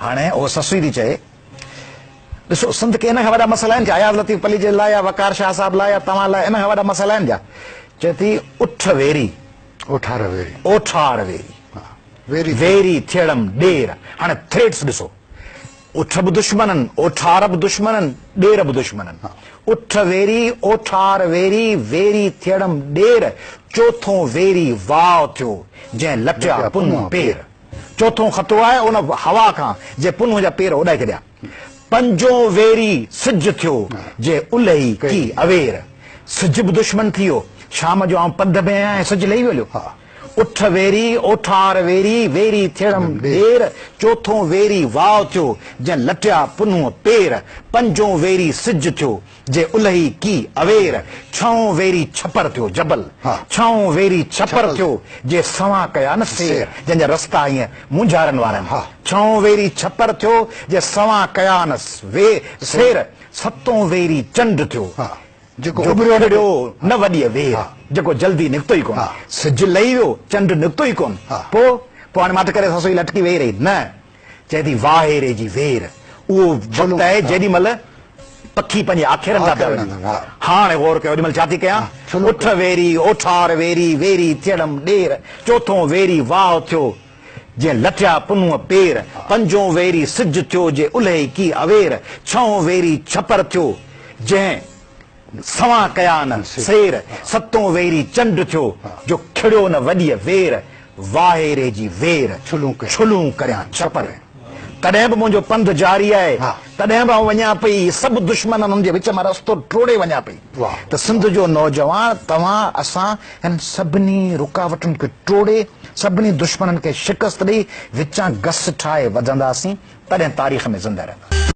هاڻي اهو سسئي ٿي چئي، ڏسو سنڌ کي ان کان وڏا مسئلا آهن ڇا؟ اياز لطيف پليجي لاء يا وقار شاهه صاحب لاء يا توهان لاء ان کان وڏا مسئلا آهن ڇا؟ چئي ٿي اٺ ويري. اوٺار ويري. اوٺار ويري. ويري. ويري ٿيڙم ڏير. هاڻي ٿريٽس ڏسو. اٺ به دشمنن، اوٺار به دشمنن، ڏير به دشمنن. اٺ ويري، اوٺار ويري، ويري ٿيڙم ڏير، چوٿون ويري واء ٿيو، جنهن لٽيا پنهون پير. چوٿون خطرو آهي ان هوا کان، جنهن پنهون جا پير اڏائي ڇڏيا. پنجون ويري سج ٿيو، جنهن الهي ڪي اوير. سج به دشمن ٿي ويو. شام جو آئون پنڌ ۾ آهيان ۽ سج لهي ويو هليو. اٺ ويري، اوٺار ويري، ويري ٿيڙم ڏير، چوٿون ويري واء ٿيو، جنهن لٽيا پنهونء پير، پنجون ويري سج ٿيو، جي الهي ڪي اوير، ڇهون ويري ڇپر ٿيو، جبل، ڇهون ويري ڇپر ٿيو، جي سنوان ڪيا نه سير، جنهن جا رستا ائين مونجهارن وارا آهن، ڇهون ويري ڇپر ٿيو، جي سنوان ڪيا نه سير، ستون ويري چنڊ ٿيو. جيڪو جو کڙيو نه وڏيء وير، جيڪو جلدي نڪتو ئي ڪونه. سج لهي ويو، چنڊ نڪتو ئي ڪونه. پوء؟ پوء هاڻي ماٺ ڪري سسئي لٽڪي ويهي رهي. نه، چئي ٿي واهيري جي وير، اهو وقت آهي جيڏي مهل پکي پنهنجي آکيرن تان پيا وڃن. هاڻي غور ڪيو، اوڏي مهل ڇا ٿي ڪيان؟ اٺ ويري، اوٺار ويري، ويري ٿيڙم ڏير، چوٿون ويري واهه ٿيو، جنهن لٽيا پنهونء پير، پنجون ويري سج ٿيو، جي الهي ڪي اوير، ڇهون ويري ڇپر ٿيو، جنهن سوان ڪيا نه سير، ستون ويري چنڊ ٿيو، جو کڙيو نه وڏيء وير، واهيري جي وير، ڇلون ڪريان ڇپر. تڏهن به منهنجو پنڌ جاري آهي، تڏهن به آئون وڃان پئي، سڀ دشمنن جي وچ مان رستو ٽوڙي وڃان پئي ته سنڌ جو نوجوان توهان، اسان هن سڀني رڪاوٽن کي ٽوڙي، سڀني دشمنن کي شڪست ڏئي، وچان گس ٺاهي وڌنداسين، تڏهن تاريخ ۾ زنده رهنداسين.